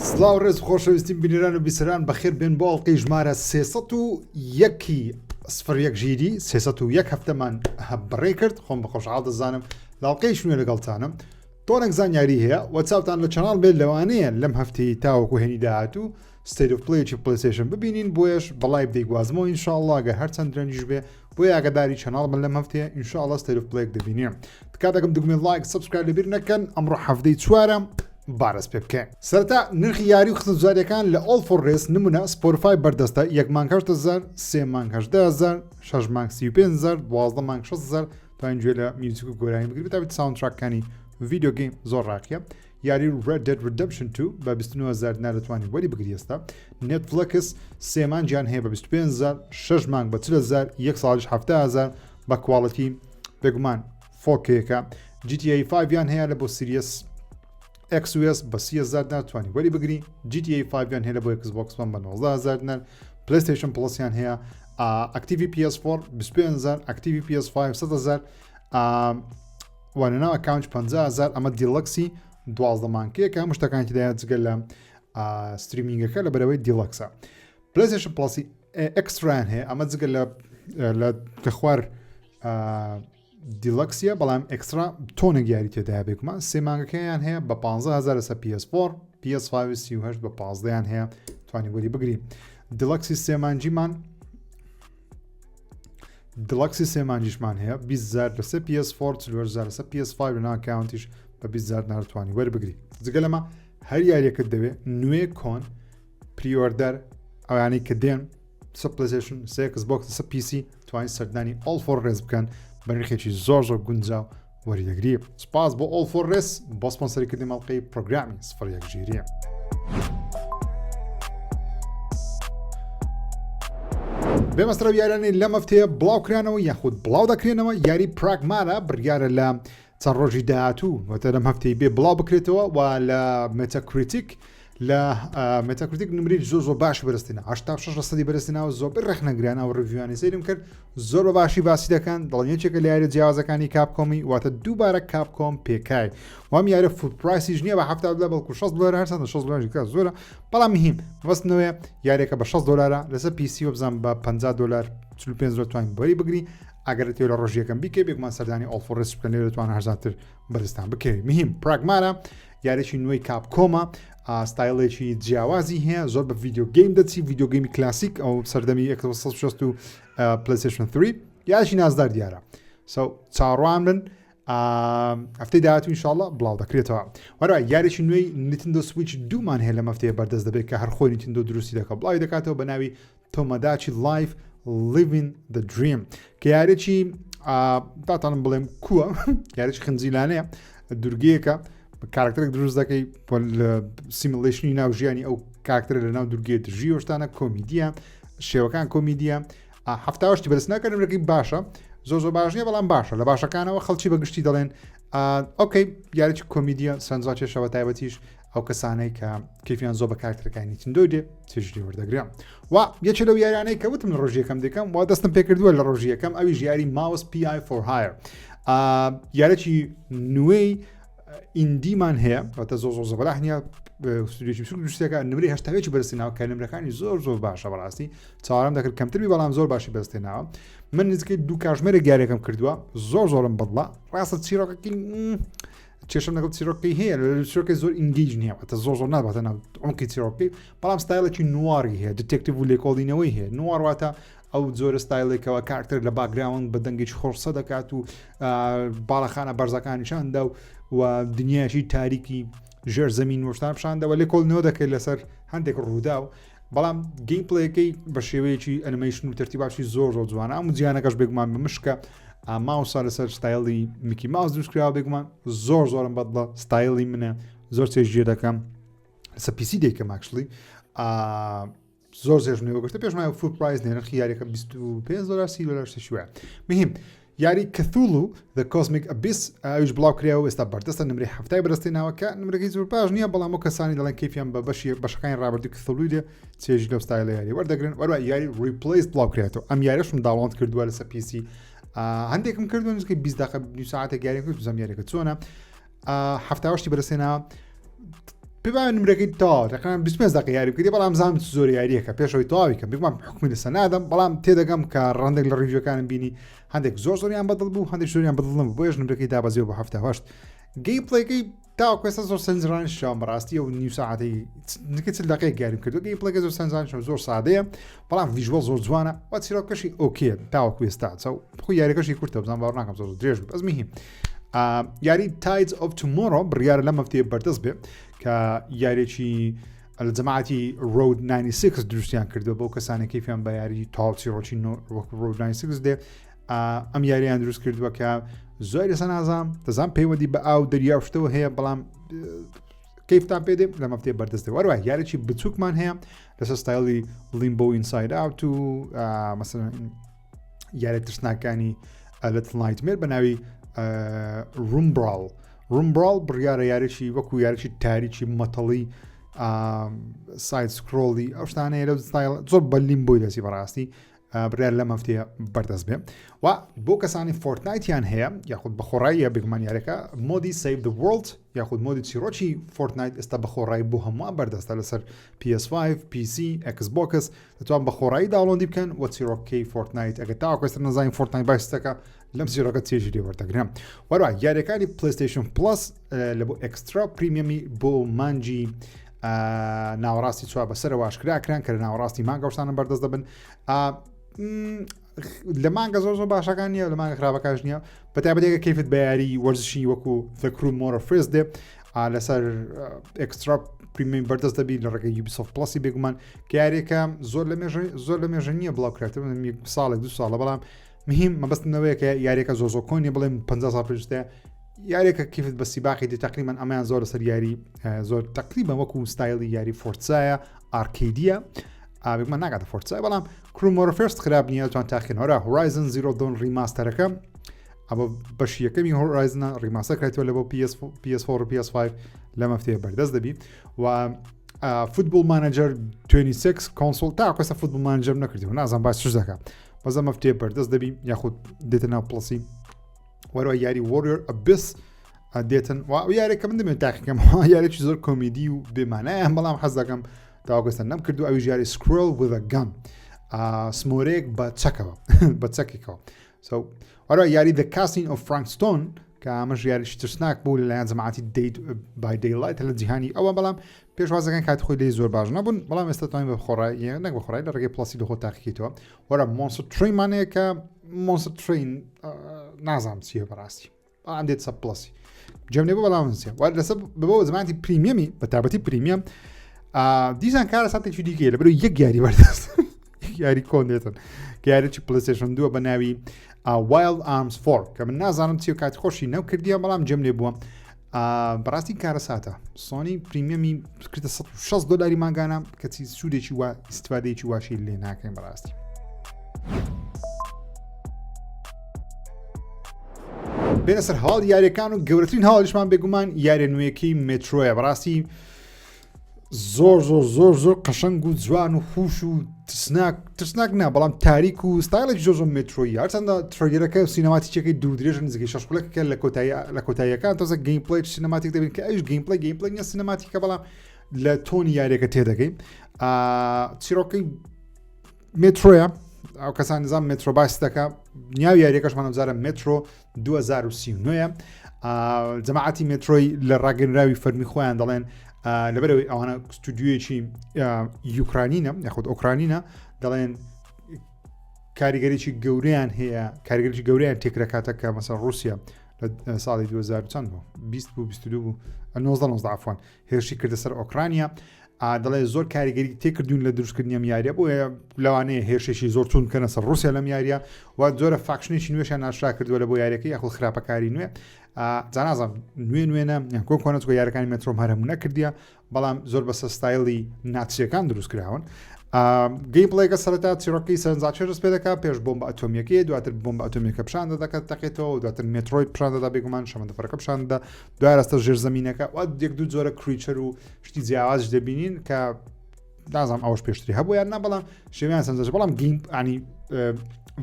سڵاو ڕێز خۆشەویستی بینەران و بیسەران بەخێر بێن بۆ ئەڵلقەی ژمارە 301 سفر یەک ژیری 301 هەفتەمان بەڕێ کرد خۆم بە خۆشحاڵ دەزانم لاڵقەی شوێ لەگەڵتانم تۆنێک زانیاری هەیە و چاوتان لە channel بێت لەوانەیە لەم هەفتەی تاوەکو هێنی داهاتوو State of Play ێکی PlayStation ببینین بۆیەش بە live دەیگوازمەوە ئینشاءاللە گەر هەرچەند درەنگیش بێ بۆیە ئاگاداری channel بن لەم هەفتەیە ئینشاءاللە State of Play ێک دەبینین تکا دەکەم دگمەی like subscribe لەبیر نەکەن ئەمڕۆ حەفتەی چوارە بارەس پێ بکەین سەرەتا نرخی یاری و خزمەتگوزاریەکان لە All for Rest نمونە Spotify بەردەستە یەک مانگ 8000 سێ مانگ 18000 شەش مانگ 35000 12 مانگ 60000 توانین گوێ لە music و گۆرانی بگری بەتایبەت soundtrack ەکانی video game زۆر ڕاقیە یاری Red Dead Redemption 2 بە 29000 دینار دەتوانین وەری بگری ئێستا Netflix سێ مانگیان هەیە بە 25000 شەش مانگ بە 40000 یەک ساڵیش 70000 بە quality بێگومان 4K ەکە GTA 5 یان هەیە لە بۆ Series X و S بە 30000 دینار توانی وەری بگری GTA 5 یان هەیە لە بۆ Xbox One بە 19000 دینار PlayStation Plus یان هەیە active ی PS4 25000 active ی PS5 100000 وە لەناو account 50000 ئەمە deluxe ی 12 مانکەیە کە هەموو شتەکانی تێدایە جگە لە streaming ەکە لە بەرەوەی deluxe ە PlayStation Plus ی Extra یان هەیە ئەمە جگە لە لە کە خوار deluxe ە بەڵام Extra تۆنێک یاری تێدایە بێگومان سێ مانگەکەیان هەیە بە 15000 لەسەر PS4 PS5 38 بە 15یان هەیە توانی وەری بگری deluxe ی سێ مانگیمان deluxe ی سێ مانگیشمان هەیە 20 لەسەر PS4 40 لەسەر PS5 لە account یش بە 20 دینار توانی وەربگری جگە لەمە هەر یاریەکەت دەوێت نوێ کۆن pre-order ئەوانەی کە دێن سە PlayStation سێ Xbox سە PC توانین سەردانی All for Rest بکەن بە نرخێکی زۆر زۆر گونجاو وەریدەگری سپاس بۆ All for Rest بۆ سپۆنسەریکردنی مەڵقەی پرۆگرامی سفر یەک ژیریە. بێمەسترە یارانەی لەم هەفتەیە بڵاو کرانەوە یاخود بڵاو دەکرێنەوە یاری Pragmata بڕیارە لە چەند ڕۆژی داهاتوو واتە لەم هەفتەی بێ بڵاو بکرێتەوە و لە Metacritic لە Metacritic نمرەی زۆر زۆر باش بەرزترینە 86 لە سەدی بەرزترینەوە زۆربەی ڕەخنەگران ئەو review انی سەیرم کرد زۆر بە باشی باسی دەکەن دەڵێن یەکێکە لە یاریە جیاوازەکانی Capcom ی واتە دووبارە Capcom پێکای وام یارە full price یش نییە بە 70 دلار بەڵکو 60 دلار هەرچەندە 60 دلار کە زۆرە بەڵام مهم مەبەستنەوەیە یاریەکە بە 60 دلارە لەسەر PC وەبزانم بە 50 دلار 45 دلار توانین بەری بگری ئەگەر تێ لە ڕۆژی یەکەم بیکەی بێگومان سەردانی All for Rest بکەن لێرە توان هەرزانتر بەرزتان بکەوی مهم Pragmata یاریی نوێی Capcom ە ستایلێکی جیاوازی هەیە زۆر بە video game دەچی video game ی کلاسیک ئەو سەردەمی 1960 و PlayStation 3 یاریی نازدار دیارە so چاڕوان بن هەفتەی داهاتوو ئینشاءاللە بڵاو دەکرێتەوە وەرە یاریی نوێی Nintendo Switch دوومان هەیە لە مەفتەیە بەردەست دەبێت کە هەر خۆی Nintendo دروستی دەکە بڵاوی دەکاتەوە بە ناوی Tomodachi Life Living the Dream کە یاریی تاتانم بڵێم کووە یاریی خنجیلانەیە دوورگەیەکە کارکتەرێک دروست دەکەی simulation ی ناو ژیانی ئەو کاکتەرە لە ناو دوورگەیە دژی شتانە کۆمیدیە شێوەکان کۆمیدیە هەفتاوەشتی بەرز ناکەن نمرەکەی باشە زۆر زۆر باش نییە بەڵام باشە لە باشەکانەوە خەڵکی بە گشتی دەڵێن okay یاریی کۆمیدیە سەرنجڕاکێشەوە تایبەتیش ئەو کەسانەی کە کەیفیان زۆر بە کارکتەرەکانی Nintendo ی دێ چێژ لێ وەردەگرن و یەکێ لەو یاریانەی کە وتم لە ڕۆژی یەکەم دەکەم وا دەستم پێکردووە لە ڕۆژی یەکەم ئەویش یاری Mouse PI for Hire یارێکی نوێی indie مان هەیە واتە زۆر زۆر زەبەلاح نییە ستودیۆی بچوک دروستەکە نمرەی هەشتاوێکی بەرزترینەوە کە نمرەکانی زۆر زۆر باشە بەڕاستی چاوەڕێم دەکرد کەمتر بی بەڵام زۆر باشی بەرزترینەوە من نزیکەی دوو کاژمێرێک یاریەکەم کردووە زۆر زۆرم بەدڵە ڕاستە چیرۆکەکەی کێشەم لەگەڵ چیرۆکەکەی هەیە چیرۆکەی زۆر engage نییە واتە زۆر زۆر ناباتە ناو عمقی چیرۆکەکەی بەڵام ستایلێکی noir ی هەیە detective و لێکۆڵینەوەی هەیە noir واتە ئەو جۆرە ستایلێکەوە کارکتەر لە background بە دەنگێکی خۆڕسە دەکات و باڵەخانە بەرزەکانیشاندا و و دنیایکی تاریکی ژێر زەمین وشتان پیشاندەوە لێکۆڵینەوە دەکرێت لەسەر هەندێک ڕوودا و بەڵام gameplay ەکەی بە شێوەیەکی ئەنیمەیشن و تەرتیباشی زۆر زۆر جوانە ئەم جیانەکەش بێگومان بە مشکە ماوسا لەسەر ستایلی Mickey Mouse دروستکراوە بێگومان زۆر زۆرم بەدڵە ستایلی منە زۆر چێژ دەکەم لەسەر PC دەیکەم actually زۆر زێژ نوێ گرتە پێش مای full price نێ نرخی یاریەکە 25 دلار 30 دلار شتێکی وایە مهم یاری Cthulhu The Cosmic Abyss ئەویش بڵاو کرایەوە ئێستا بەردەستە نمرەی هەفتای بەدەستی ناوەکە نمرەکەی زۆر باش نییە بەڵام ئەو کەسانی دەڵێن کەیفیان بە بەشی بەشەکانی ڕابردوو Cthulhu ی دێ چێژ لەو ستایلە یاری وەردەگرن وەروە یاری Replaced بڵاو کرێتەوە ئەم یاریشم download کردووە لەسەر PC هەندێکم کردو نزیکەی 20 دقیقە نیو ساعتێک یاریەکە بزانم یاریەکە چۆنە هەفتاوەشتی بەدەستێنا. پێمان نمرەکەی تەواو تقریبا 25 دقیقە یاری بکردی بەڵام زانم زۆر یاریەکە پێشەوەی تەواوی کەم بێگومان حکومی لەسەر نادەم بەڵام تێدەگەم کە ڕەندێک لە review ەکانم بینی هەندێک زۆر زۆریان بەدڵ بوو هەندێک زۆریان بەدڵ نەبوو بۆیەش نمرەکەی دابەزیەوە بە 78 gameplay ەکەی تاوەکو ئێستا زۆر سەرنجڕان شاوم بەڕاستی ئەو نیو ساعتەی نزیکەی 40 دقیقەیەک یاریم کردو gameplay ەکە زۆر سەرنجڕان شاوم زۆر سادەیە بەڵام visual زۆر جوانە و چیرۆکەشی okay ە تاوەکو ئێستا چاو خۆ یاریەکەشی کورتە بزانم باوەڕ ناکەم زۆر درێژ بێت بەس مهم یاری Tides of Tomorrow بڕیارە لەم هەفتەیە بەردەست بێ کە یاریێکی لە جەماعەتی Road 96 دروستیان کردووە بۆ کەسانێک کەیفیان بە یاری تاڵ چیڕۆکی وەکو Road 96 دێ ئەم یاریان دروست کردووە کە زۆر لەسە نازام دەزان پەیوەندی بە ئاو دەریا شتەوە هەیە بەڵام کەیفتان پێ دێ لە مەفتێ بەردەستێ وەروە یاریی بچووکمان هەیە لەسەر ستایلی Limbo Inside Out و مەسەن یاری ترسناکانی Little Nightmare بە ناوی Rumbraal Rumbraal بڕیارە یاریی وەکو یاریی تاریکی مەتەڵی side scroll ی ئەو شتانەیە لەو ستایل زۆر بە Limbo ی دەسی بەڕاستی بڕیار لەم هەفتەیە بەردەست بێ و بۆ کەسانی Fortnite یان هەیە یاخود بەخۆڕاییە بێگومان یاریەکە mode ی Save the World یاخود mode ی چیرۆکی Fortnite ئێستا بەخۆڕایی بۆ هەمووان بەردەستە لەسەر PS5 PC Xbox دەتوان بە خۆڕایی download ی بکەن و چیرۆکەی Fortnite ئەگەر تاوەکو ئێستا نەزانین Fortnite باش دەکا لەم چیرۆکە چێژی لێ وەردەگرن وەروە یاریەکانی PlayStation Plus لە بۆ Extra Premium ی بۆ مانجی ناوەڕاستی چوار بەسەرەوە ئاشکرا کران کە لە ناوەڕاستی مانگە شتانە بەردەست دەبن لە مانگە زۆر زۆر باشەکان نییە لە مانگە خراپەکاش نییە بە تایبەتێکە کەیفت بە یاری وەرزشی وەکو The Crew Motorfest دێ لەسەر Extra Premium بەردەست دەبی لە ڕێگەی Ubisoft Plus ی بێگومان کە یاریەکە زۆر لە مێژە زۆر لە مێژە نییە بڵاو کرێتەوە ساڵێک دو ساڵە بەڵام مهم مەبەستم لەوەیە کە یاریەکە زۆر زۆر کۆنی بڵێم 50 ساڵ پێشتە یاریەکە کیفت بە سیباقی دی تقریبا ئەمەیان زۆر لەسەر یاری زۆر تقریبا وەکو ستایلی یاری Forza یە arcade یە ئابێکمان ناگاتە Forza بەڵام Crew Motorfest خراپ نییە توان تاقینەوە Horizon Zero Dawn remaster ەکە ئەمە بەشی یەکەمی Horizon ە remaster کرێتەوە لە بۆ PS4 و PS5 لە مەفتەیە بەردەست دەبی و Football Manager 26 console تا قسە Football Manager نەکردی و نازان باس چ دەکات بەزە مەفتێ بەردەست دەبی یاخود دێتە ناو Plus ی وەرەوە یاری Warrior Abyss دێتن و یارێکە من دەمێت تاقیکەم یارێکی زۆر کۆمیدی و بێمانایان بەڵام حەز دەکەم تاوەکو نەم کردو ئەویش یاری Squirrel with a Gun سمۆرێک بە چەکەوە بە چەکێکەوە So هەروە یاری The Casting of Frank Stone کە ئەمەش یاریش ترسناک بوو لەلایەن جەماعەتی Dead by Daylight لە جیهانی ئەوە بەڵام پێشوازەکان کات خۆی لی زۆر باش نەبوون بەڵام ئێستا توانین بە خۆڕای نەک بە خۆڕای لە ڕێگەی Plus ی لە خۆ تاقیکەیتەوە وەرە Monster Train مانەیە کە Monster Train نازانم چییە بەڕاستی بەڵام دێت سە Plus ی جێم لێ بۆ بەڵام نسیە وە لەسەر بەبەوە زمانتی Premium ی بە تابەتی Premium دیسان کارە ساتێکی دیکەیە لە بەرەو یەک یاری بەردەست یاری کۆن دێتن کە یاریی PlayStation دووە بە ناوی Wild Arms 4 کە من نازانم چی و کاتی خۆشی نەو کردیە بەڵام جێم لێ بووە بەڕاستی کارەساتە سۆنی Premium ی کردە 16 دلاری مانگانە کەچی سوودێکی وا ئیسیفادەیەکی واشی لێ ناکەین بەڕاستی. بێنە سەر هەواڵ یاریەکان و گەورەترین هەواڵیشمان بێگومان یاریە نوێیەکەی مێترۆیە بەڕاستی زۆر زۆر زۆر زۆر قەشەنگ و جوان و خوش و ترسناک ترسناک نا بەڵام تاریک و ستایلێکی زۆر زۆر مێترۆیی هەرچەندە trailer ەکە و cinematic ەکەی دوور درێژە نزیکەی شەش خولەکە لە کۆتایی لە کۆتاییەکان تۆزە gameplay cinematic دەبین کە ئەویش gameplay gameplay نیە cinematic ە بەڵام لە tone ی یاریەکە تێدەگەین چیرۆکەی مێترۆیە ئەو کەسان نظام مێترۆ باس دەکە نیاو یاریەکەشمان ئەمجارە مێترۆ 2039 جەماعەتی مێترۆی لە ڕاگەنراوی فەرمی خۆیان دەڵێن لەبەرەوەی ئەوانە ستودیویەکی یوکرانینە یاخود ئۆکرانینە دەڵێن کاریگەریی گەورەیان هەیە کاریگەری گەورەیان تێکرەکاتە کە مەسە رووسیا لە ساڵی 2000 چەند بوو 20 بوو 22 بوو 19 19 عفوان هێرشی کردە سەر ئۆکرانیا دەڵێ زۆر کاریگەری تێکردوون لە دروستکردنی ئەم یاریە بۆیە لەوانەیە هێرشێکی زۆر تون بکەنە سەر رووسیا لەم یاریە و جۆرە faction ێکی نوێشیان ناشرا کردووە لە بۆ یاریەکە یاخود خراپەکاری نوێ جانازم نوێ نوێنە یان کۆن کۆنە چکە یارەکانی مێترۆم هەرمو نەکردیە بەڵام زۆر بەسە ستایلی ناتسیەکان دروست کراون gameplay ەکە سەرەتا چیرۆکی سەرنجڕاکێش دەست پێ دەکات پێش بۆمبە ئەتۆمیەکەی دواتر بۆمبە ئەتۆمیەکە پیشان دەدەکات تەقێتەوە دواتر مێترۆید پیشان دەدا بێگومان شەمەندەفەرەکە پیشان دەدا دوای ڕاستە ژێرزەمینەکە وا یەک دوو جۆرە creature و شتی جیاواز دەبینین کە نازانم ئەوەش پێشتری هەبوو یان نا بەڵام شێویان سەرنجڕاکێش بەڵام گەیم ینی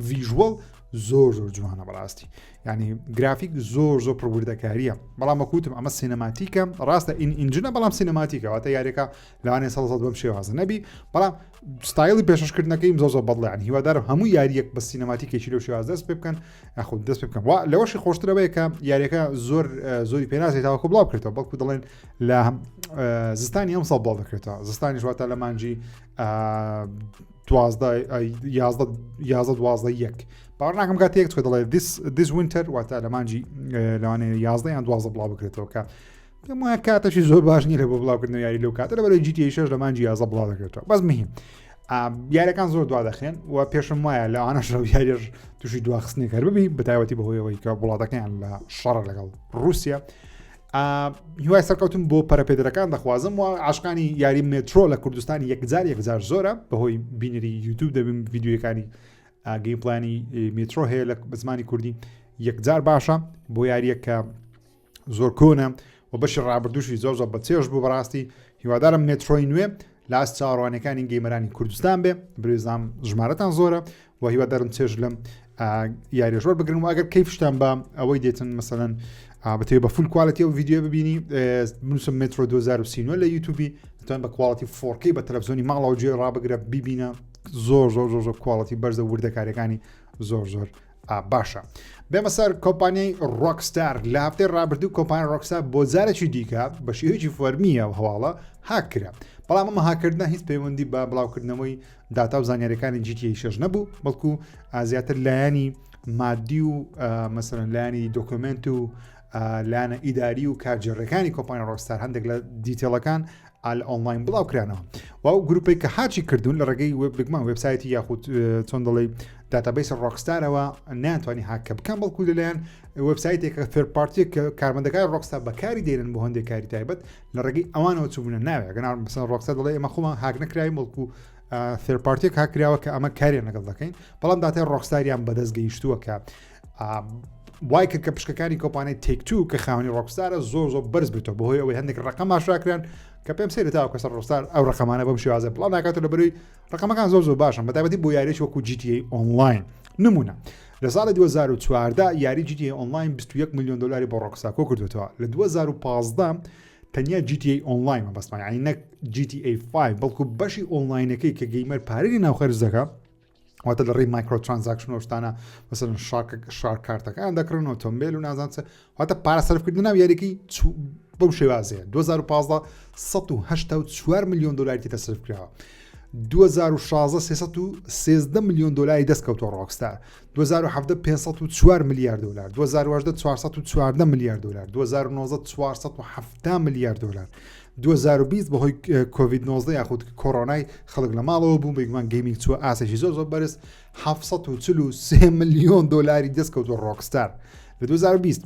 visual. زۆر زۆر جوانە بەڕاستی یعنی گرافیک زۆر زۆر پڕوردەکاریە بەڵام وەکوتم ئەمە cinematic ە ڕاستە in engine ە بەڵام cinematic ە واتە یاریەکە لەوانێ سە بەم شێوازە نەبی بەڵام ستایلی پێشکەشکردنەکەیم زۆر زۆر بەدڵیان هیوادارم هەموو یاریەک بە cinematic ێکی لەو شێواز دەست پێ بکەن یاخود دەست پێ بکەن وا لەوەشی خۆشترەوەیە کە یاریەکە زۆر زۆری پێناسێت تاوەکو بڵاو بکرێتەوە بەڵکو دەڵێن لە زستانی ئەم ساڵ بڵاو دەکرێتەوە زستانی واتە لە مانجی دوازدە یازدە یازدە دوازدە یەک باوەڕ ناکەم کات یەک دەڵێ this this winter واتە لە مانجی لەوانەیە یازدە یان دوازدە بڵاو بکرێتەوە کە پێم وایە کاتەشی زۆر باش نییە لە بۆ بڵاوکردنەوە یاری لەو کاتە لەبەرەوەی GTA شەش لە مانجی یازدە بڵاو دەکرێتەوە بەس مهم یاریەکان زۆر دوا دەخرێن و پێشم وایە لە ئەوانەش لەو یاریش تووشی دواخستنێک هەر ببی بەتایبەتی بەهۆیەوەی کە وڵاتەکەیان لە شەڕە لەگەڵ رووسیا هیوای سەرکەوتن بۆ پەرەپێدەرەکان دەخوازم و عاشقانی یاری مێترۆ لە کوردستان یەکجار یەکجار زۆرە بەهۆی بینەری یوتوب دەبم ڤیددیوەکانی gameplay ی مێترۆ هەیە لە زمانی کوردی یەکجار باشە بۆ یاریەک کە زۆر کۆنە و بەشی ڕابردووشی زۆر زۆر بەچێژ بوو بەڕاستی هیوادارم مێترۆی نوێ لاست چاوەڕوانەکانی gamer انی کوردستان بێ برێزام ژمارەتان زۆرە و هیوادارم چێژ لەم یاریش وەربگرن و ئەگەر کەیفشتان بە ئەوەی دێتن مەسەلەن بەتەوێ بە full quality ئەو ڤیدیۆ ببینی بنووسم مێترۆ 2039 لە یوتوبی دەتوان بە quality 4K بە تەلەڤزیۆنی ماڵەوە گوێ ڕابگرە بیبینە زۆر زۆر زۆر زۆر quality بەرزە وردەکاریەکانی زۆر زۆر باشە بێمە سەر کۆمپانیای ڕۆکستار لە هەفتەی ڕابردوو کۆمپانیای ڕۆکستار بۆ جارێکی دیکە بە شێوەیەکی فەرمیە و هەواڵە هاکرا بەڵام ئەمە هاکردنە هیچ پەیوەندی بە بڵاوکردنەوەی داتا و زانیاریەکانی GTA 6 نەبوو بەڵکو زیاتر لایەنی مادی و مەسەرەن لایەنی document و لایەنە ئیداری و کارگێڕەکانی کۆمپانیا ڕۆکستار هەندێک لە detail ەکان ئال ئۆنلاین بڵاو کرانەوە و ئەو گروپێک کە هاکی کردوون لە ڕێگەی وێب بگمان وێبسایتی یاخود چۆن دەڵێ database ڕۆکستارەوە نیانتوانی هاکە بکەن بەڵکو لەلایەن وێبسایتێک کە third party ێک کە کارمەندەکانی ڕۆکستار بەکاری دێنن بۆ هەندێک کاری تایبەت لە ڕێگەی ئەوانەوە چوبوونە ناوێ گەنا مثلا ڕۆکستار دەڵێ ئێمە خۆمان هاک نەکراوین بەڵکو third party ێک هاکراوە کە ئەمە کاریان لەگەڵ دەکەین بەڵام داتای ڕۆکستاریان بەدەست گەیشتووە کە وای کرد کە پشکەکانی کۆمپانیای تێک تو کە خاوەنی ڕۆکستارە زۆر زۆر بەرز بێتەوە بەهۆی ئەوەی هەندێک ڕقم ئاشکراکران کە پێم سەیرە تاوەکو سەر ڕۆکستار ئەو ڕقەمانە بەم شێوازە بڵاو ناکاتەوە لەبەرەوەی ڕقەمەکان زۆر زۆر باشن بەتایبەتی بۆ یاریی وەکو GTA Online نمونە لە ساڵی 2014 یاری GTA Online 21 میلیۆن دلاری بۆ ڕۆکستار کۆ کردوێتەوە لە 2015 تەنیا GTA Online مەبەستمان یعنی نەک GTA 5 بەڵکو بەشی ئۆنلاینەکەی کە gamer پارەی ناو خەرج دەکا واتە لە ڕێی micro transaction و شتانە مەسەلەن shark کارتەکان دەکڕن ئۆتۆمبیل و نازان چ واتە پارە سەرفکردن ناو یاریەکەی بەو شێوازەیە 2015 184 میلیۆن دلاری تێدا سەرف کراوە 2016 313 میلیۆن دلاری دەست کەوتووە ڕۆکستار 2017 504 میلیارد دلار 2018 414 میلیارد دلار 2019 470 میلیارد دلار 2020 بەهۆی کۆڤید 19 یاخود کۆرۆنای خەڵک لە ماڵەوە بوو بێگومان gaming چووە ئاستێکی زۆر زۆر بەرز 743 میلیۆن دلاری دەستکەوتوە ڕۆکستار لە 2020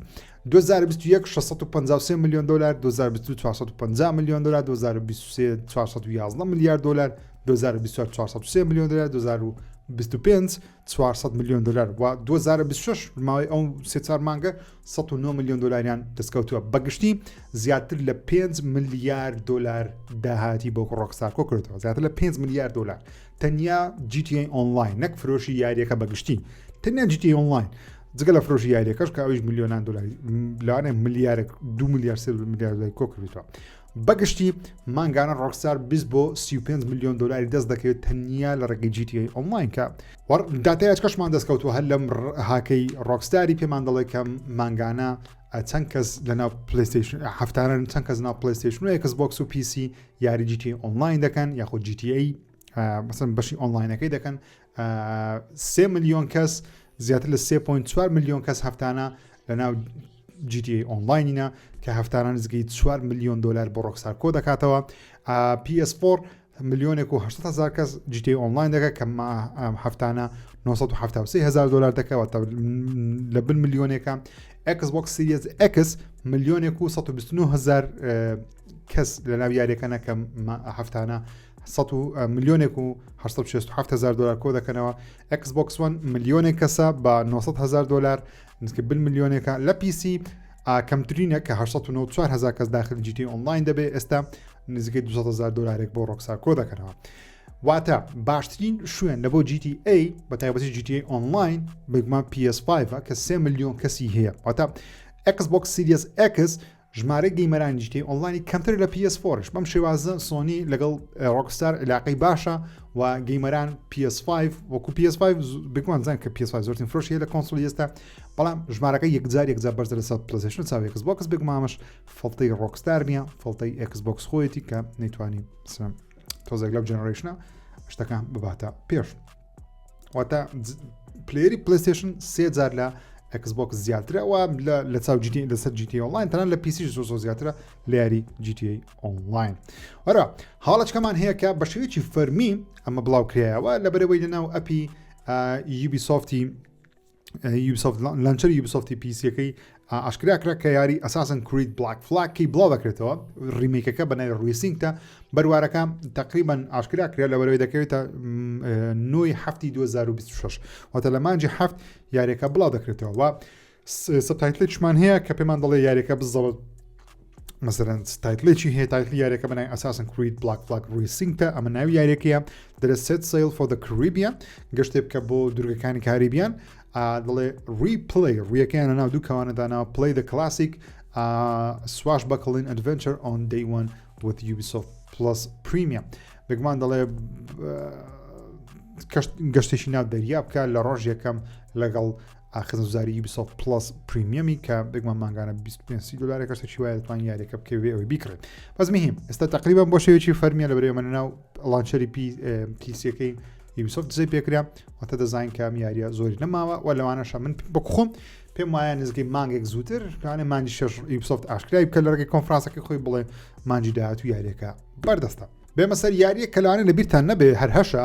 2021 653 میلیۆن دلار 2022 450 میلیۆن دلار 2023 411 میلیارد دلار 2024 403 میلیۆن دلار 2025 400 میلیۆن دلار و 2026 ماوەی ئەو سێ چوار مانگە 109 میلیۆن دلاریان دەستکەوتووە بەگشتی زیاتر لە 5 ملیار دلار داهاتی بۆ ڕۆکستار کۆ کردەوە زیاتر لە 5 ملیار دلار تەنیا GTA Online نەک فرۆشی یاریەکە بەگشتی تەنیا GTA Online جگە لە فرۆشی یاریەکەش کە ئەویش میلیۆنان دلار لەوانەیە ملیارێک دو ملیار سێ ملیار دلاری کۆ کردووە بەگشتی مانگانە ڕۆکستار 20 بۆ 35 میلیۆن دلاری دەست دەکەوێت تەنیا لە ڕێگەی GTA Online کە داتایەکەشمان دەستکەوتووە هەر لەم هاکەی ڕۆکستاری پێمان دەڵێ کە مانگانە چەند کەس لە ناو پلیستیشن هەفتانە چەند کەس ناو پلیستیشن و ئێکس بۆکس و PC یاری GTA Online دەکەن یاخود GTA مەسەن بەشی ئۆنلاینەکەی دەکەن سێ میلیۆن کەس زیاتر لە 3.4 میلیۆن کەس هەفتانە لە ناو GTA Online ینە کە هەفتانە نزیکەی 4 میلیۆن دلار بۆ ڕۆکستار کۆ دەکاتەوە PS4 ملیۆنێک و 800 هزار کەس GTA Online دەکات کە هەفتانە 973 هزار دلار دەکەوە لە بن ملیۆنێکە Xbox Series X ملیۆنێک و 129 هزار کەس لە ناو یاریەکەنە کە هەفتانە ملیۆنێک و 867 هزار دلار کۆ دەکەنەوە Xbox One ملیۆنێک کەسە بە 900 هزار دلار نزیکە بن ملیۆنێکە لە PC کەمترینە کە 894 هزار کەس داخل GTA Online دەبێت ئێستا نزیکەی 200 هزار دلارێک بۆ ڕۆکستار کۆ دەکەنەوە. واتە باشترین شوێن لە بۆ GTA بە تایبەتی GTA Online بێگومان PS5 کە 3 میلیۆن کەسی هەیە. واتە Xbox Series X ژمارەی gamer انی GTA Online ی کەمتر لە PS4 بەم شێوازە سۆنی لەگەڵ ڕۆکستار علاقەی باشە و gamer ان PS5 وەکو PS5 بگومان زان کە PS5 زۆرترین فرۆشی لە console ی ئێستا، بەڵام ژمارەکە یەکجار یەکجار بەرزە لەسەر پلەیستەیشن چاوی ئێکس بۆکس. بێگومامەش فڵتەی ڕۆکستار نییە، فڵتەی ئێکس بۆکس خۆیەتی کە نەیتوانی تۆزێک لەو generation ە شتەکان بباتە پێش. واتە player ی پلیستشن سێ جار لە ئەکسبۆکس زیاترە و لە چاو GTA لەسەر GTA Online تەنان لە PC زۆر زۆر زیاترە لە یاری GTA Online. وەرە حاڵەچکەمان هەیە کە بە شێوەیەکی فەرمی ئەمە بڵاو کرایەوە لە بەرەوەی لەناو app ی یوبیسۆفتی یوبیسۆفت launcher ی یوبیسۆفتی PC ەکەی ئاشکرا کرا کە یاری ئەساسن کرید بلاک فلاکی بڵاو دەکرێتەوە، remake ەکە بە ناوی ڕیسینگتە. بەروارەکە تقریبا ئاشکرا کرا لە بەرەوەی دەکەوێتە نۆی هەفتی 2026، واتە لە مانجی هەفت یاریەکە بڵاو دەکرێتەوە. و subtitle ێکمان هەیە کە پێمان دەڵێ یاریەکە بزەوت مەسەرەن title ێکی هەیە، title ی یاریەکە بەنای ئەساسن کرید بلاک فلاگ ڕیسینگتە، ئەمە ناوی یاریەکەیە. دەرە set sail for the Caribbean، گەشتێ بکە بۆ دوورگەکانی کاریبیان. دەڵێ replay ڕویەکەیان ناو دوو کەوانە داناوە، play the classic swashbuckling adventure on day one with Ubisoft Plus Premium. بێگومان دەڵێ گەشتێکی ناو دەریا بکە لە ڕۆژ یەکەم لەگەڵ خزمەتگوزاری یوبیسۆفت پڵەس Premium ی کە بێگومان مانگانە 25 دلارێک کەسێکی وایە دەتوانین یاریەکە بکەوێ ئەوەی بیکڕێت. بەس مهم ئێستا تقریبا بۆ شێوەیەکی فەرمیە لە بەرەوە ناو launcher ی پی PC ەکەی یوبیسۆفت دزەی پێکرا، واتە دەزانین کە ئەم یاریە زۆری نەماوە و لەوانەشە من بەخۆم پێم وایە نزیکەی مانگێک زووتر لەوانەیە مانگی شەش یوبیسۆفت ئاشکرای بکە لە ڕێگەی کۆنفرانسەکەی خۆی بڵێ مانگی داهاتوو یاریەکە بەردەستە. بێمە سەر یاریە کە لەوانەیە لە بیرتان نەبێ هەر هەشە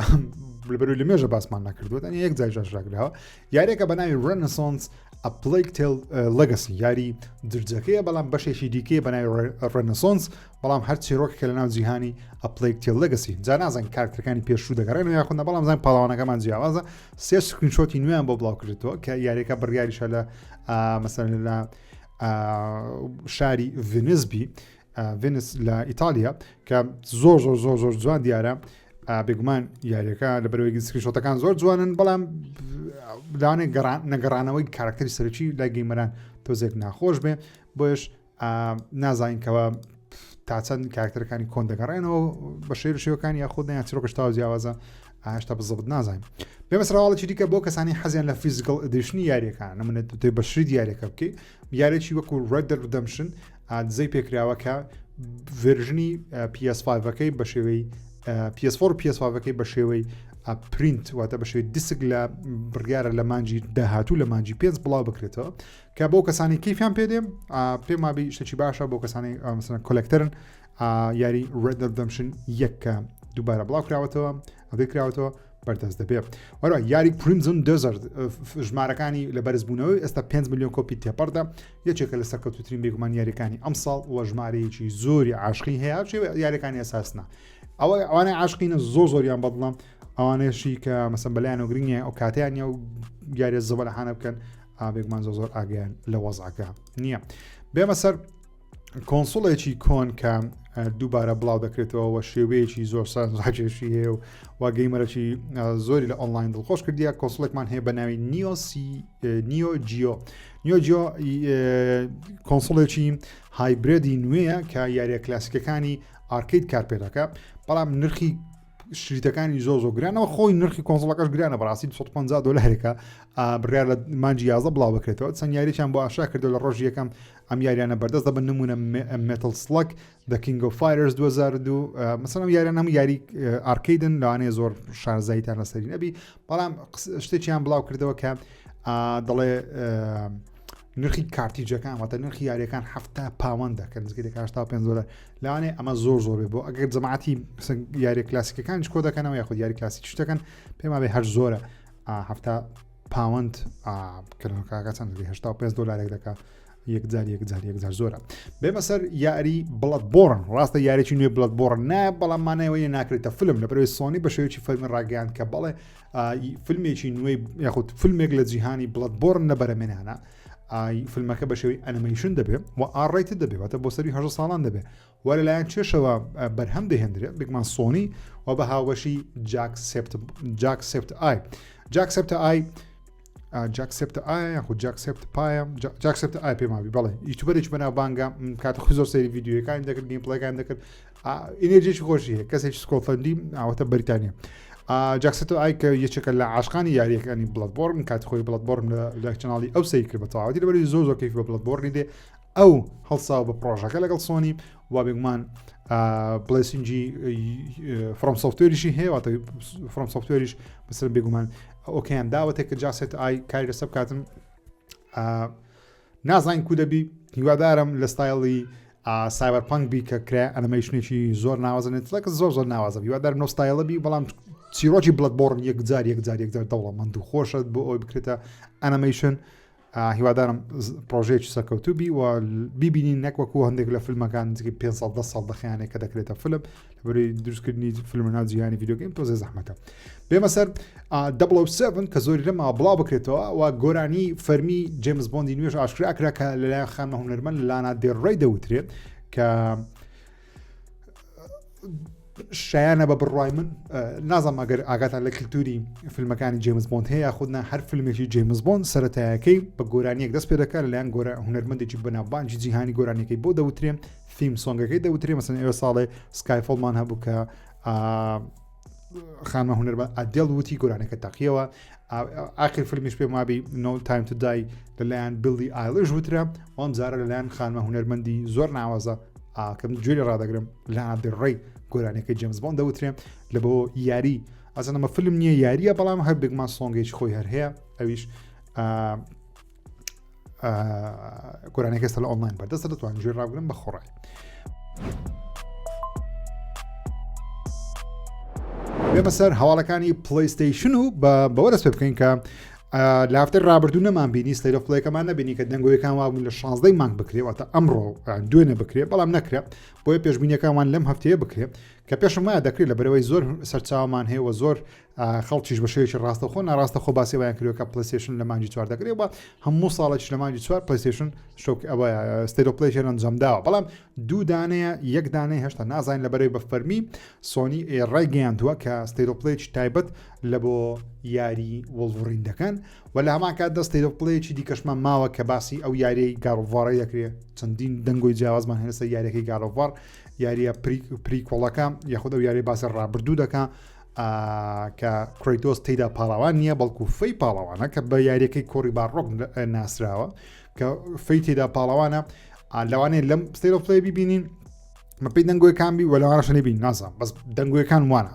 لەبەرەوەی لە مێژە باسمان نەکردووە، تەنیا یەک جار ئاشکراکراوە. یاریەکە بە ناوی Renaissance A Plague Tale Legacy، یاری درجەکەیە بەڵام بەشێکی دیکەیە بە ناوی Renaissance، بەڵام هەر چیرۆکێکە لە ناو جیهانی A Plague Tale Legacy. جا نازانین کارکتەرەکانی پێشوو دەگەڕێنەوە یاخود نا، بەڵام زان پاڵەوانەکەمان جیاوازە. سێ screenshot ی نوێیان بۆ بڵاو کردێتەوە کە یاریەکە بڕیاریشە لە مەسەلەن لە شاری ڤینس بی، ڤینس لە ئیتالیا، کە زۆر زۆر زۆر زۆر جوان دیارە. بێگومان یاریەکە لە بەرەوەی screenshot ەکان زۆر جوانن، بەڵام لەوانەیە نەگەڕانەوەی کارکتەری سەرەکی لای gamer ان تۆزێک ناخۆش بێ، بۆیش نازانین کەەوە تا چەند کارکتەرەکانی کۆن دەگەڕێنەوە بە شێر شێوەکان یاخود نیان چیرۆکەش تاو جیاوازە، هێشتا بزەبت نازانین. بێمە سەرواڵێکی دیکە بۆ کەسانی حەزیان لە physical edition ی یاریەکان، نمونە بە شریت یاریەکە بکەیت، یاریی وەکو Red Dead Redemption دزەی پێکراوە کە version ی PS5ەکەی بە شێوەی PS4 PS5ەکەی بە شێوەی print، واتە بە شێوەی دیسک لە بڕیارە لە مانجی داهاتوو لە مانجی پێنج بڵاو بکرێتەوە، کە بۆ کەسانی کەیفیان پێدێ پێم وابی شتێکی باشە بۆ کەسانی مەسەلەن collector ن. یاری Red Dead Redemption یەک کە دووبارە بڵاو کراوەتەوە ئەبێ کراوەتەوە بەردەست دەبێ. وەرە یاری Crimson Desert ژمارەکانی لە بەرزبوونەوەی ئێستا 5 میلیۆن کۆپی تێپەڕدا، یەکێکە لە سەرکەوتوترین بێگومان یاریەکانی ئەمساڵ و ژمارەیەکی زۆری عاشقی هەیە. یاریەکانی ئەساسنا ئەوە ئەوانەی عاشقینە زۆر زۆریان بەدڵە، ئەوانەشی کە مەسەن بەلایەن و گرنگە ئەو کاتیان نیە و یاریە زەبەلەحانە بکەن بێگومان زۆر زۆر ئاگیان لە وەزعەکە نییە. بێمە سەر console ێکی کۆن کە دووبارە بڵاو دەکرێتەوە و شێوەیەکی زۆر سەرنجڕاکێشی هەیە و و gamer ەکی زۆری لە ئۆنلاین دڵخۆش کردیە. console ێکمان هەیە بە ناوی نیۆسی نیۆ جیۆ. نیۆ جیۆ console ێکی hybrid ی نوێیە کە یاریە کلاسیکەکانی arcade کار پێ دەکە، بەڵام نرخی شریتەکانی زۆر زۆر گرانەوە، خۆی نرخی console ەکەش گرانە بەڕاستی 250 دلارێکە. بڕیار لە مانجی 11 بڵاو بکرێتەوە. چەند یارییان بۆ ئاشا کردو لە ڕۆژی یەکەم ئەم یاریانە بەردەست دەبن، نمونە Metal Slug، The King of Fighters 2002. مەسەلەن ئەم یاریان هەموو یاری arcade ن، لەوانەیە زۆر شارزاییتان لەسەری نەبی، بەڵام شتێکیان بڵاو کردەوە کە دەڵێ نرخی cartridge ەکان واتە نرخی یاریەکان هەفتا پاوەندە کە نزیکەی دەکات 85 دلار. لەوانەیە ئەمە زۆر زۆر بێ بۆ ئەگەر جەماعەتی یاری کلاسیکەکانیش کۆ دەکەنەوە یاخود یاری کلاسیک شتەکەن، پێم وابێ هەر زۆرە هەفتا پاوەند کردنەکەکە چەند 85 دلارێک دەکات، یەکجار یەکجار یەکجار زۆرە. بێمە سەر یاری بڵت بۆڕن. ڕاستە یاریی نوێ بڵت بۆڕن نا، بەڵام مانایەوەی ناکرێتە فیلم لە بەرەوەی سۆنی بە شێوەیەکی فەرمی ڕاگەیان کە بەڵێ فیلمێکی نوێی یاخود فیلمێک لە جیهانی بڵت بۆڕن لە بەرەمێنانە. فیلمەکە بە شێوەی ئەنیمەیشن دەبێ و R rated دەبێ واتە بۆ سەری هەژە ساڵان دەبێ و لەلایەن چێشەوە بەرهەم دەهێنرێت بێگومان سۆنی و بە هاوبەشی جاک سێپت جاک سێپت ئای جاک سێپت ئای جاک سێپت ئای یاخود جاک سێپت پایە جاک سێپت ئای پێماوی بەڵێ YouTuber ێکی بەناوبانگە کات خۆی زۆر سەیری ڤیدیۆەکانی دەکرد gameplay ەکان دەکرد ئینێرجیی خۆشی هەیە کەسێکی سکۆتلەندی ئاواتە بەریتانیا جاکسەتۆ ئای کە یەکێکە لە عاشقانی یاریەکانی Bloodborne کات خۆی Bloodborne لە channel ی ئەو سەیر کرد بە تەواوەتی لەبەری زۆر زۆر کەیف بە Bloodborne ی دێ ئەو هەڵساوە بە پرۆژەکە لەگەڵ سۆنی و بێگومان blessing ی FromSoftware یشی هەیە واتە FromSoftware یش بەسەر بێگومان ئۆکەیان داوەتێک کە جاسێت ئای کاری لەسەر بکاتن نازانین کو دەبی هیوادارم لە ستایلی Cyberpunk بی کە کرا ئەنیمەیشنێکی زۆر ناوازە نێتفلێکس زۆر زۆر ناوازە هیوادارم نۆ ستایلە بی بەڵام چیرۆکی Bloodborne یەکجار یەکجار یەکجار دەوڵەمەند و خۆشە بۆ ئەوەی بکرێتە ئەنیمەیشن هیوادارم پرۆژەیەکی سەرکەوتوو بی و بیبینین نەک وەکو هەندێک لە فیلمەکان نزیکەی 5 ساڵ 10 ساڵ دەخیانێک کە دەکرێتە فیلم لەبەری دروستکردنی فیلم ناو جیهانی video game تۆزێ زەحمەتە بێمە سەر 007 کە زۆری لەما بڵاو بکرێتەوە و گۆرانی فەرمی جێمز بۆندی نوێژ ئاشکرا کرا کە لەلایەن خانمە هونەرمەند لانا دێڕێی دەوترێت کە شایانە بە بڕوای من نازانم ئەگەر ئاگاتان لە کللتوری فیلمەکانی جێمز بۆند هەیە یاخودنا هەر فیلمێکی جێمز بۆند سەتایەکەی بە گۆرانیەک دەست پێ دەکات لەلایەن گۆرە هونەرمەندێکی بەناوبانگی جیهانی گۆرانیەکەی بۆ دەوترێن theme song ەکەی دەوترێ مەسن ئێوە ساڵێ Skyfall مان هەبوو کە خانمە هونەرمەند ئەدێڵ وتی گۆرانەکە تەقیەوە ئاخر فیلمیش پێم وابی No Time to Die لەلایەن بیلی ئایلش وترا ئەم جارە لەلایەن خانمە هونەرمەندی زۆر ناوازە ئاکەم گوێ ڕادەگرم لە ڕێی گۆرانەکەی جێمز بۆند دەوترێ لە بۆ یاری ئەزانەمە فیلم نییە یاریە بەڵام هەر بێگومان song ێکی خۆی هەر هەیە ئەویش گۆرانەکە ئێستا لە ئۆنلاین بەردەستە دەتوان گوێ ڕابگرن بە خۆڕای. بێمە سەر هەواڵەکانی پلیستیشن و بەوە دەست پێ بکەین کە لە هەفتەی ڕابردوو نەمان بینی State of Play ەکەمان نەبینی کە دەنگۆیەکان وابوون لە 16 مانگ بکرێ واتە ئەمڕۆ دوێنێ بکرێ بەڵام نەکرێ بۆیە پێشبینیەکانمان لەم هەفتەیە بکرێ کە پێشم وایە دەکرێت لە بەرەوەی زۆر سەرچاومان هەیە و زۆر خەڵکیش بە شێوەیەکی ڕاستەوخۆ ناڕاستەخۆ باسی وایان کردووە کە پلیستیشن لە مانگی چوار دەکرێت و هەموو ساڵێکیش لە مانگی چوار پلیستیشن شۆک ئەوە State of Play یان ئەنجام داوە بەڵام دوو دانەیە یەک دانەی هێشتا نازانین لە بەرەی بە فەرمی سۆنی ڕایگەیاندووە کە State of Play ی تایبەت لە بۆ یاری وڵڤرین دەکەن و لە هەمان کاتدا State of Play ی دیکەشمان ماوە کە باسی ئەو یاریی God of War ە دەکرێت چەندین دەنگۆی جیاوازمان هەیە لەسەر یاریەکەی God of War یاریە prequel ەکە یاخود ئەو یاری باسی ڕابردوو دەکا کە کرەیتۆس تێدا پاڵەوان نییە بەڵکو فەی پاڵەوانە کە بە یاریەکەی کۆری باڕۆک ناسراوە کە فەی تێدا پاڵەوانە لەوانەیە لەم State of Play ببینین بەپێی دەنگۆیەکان بی وەلەوانەشە نەبین نازانم بەس دەنگۆیەکان وانە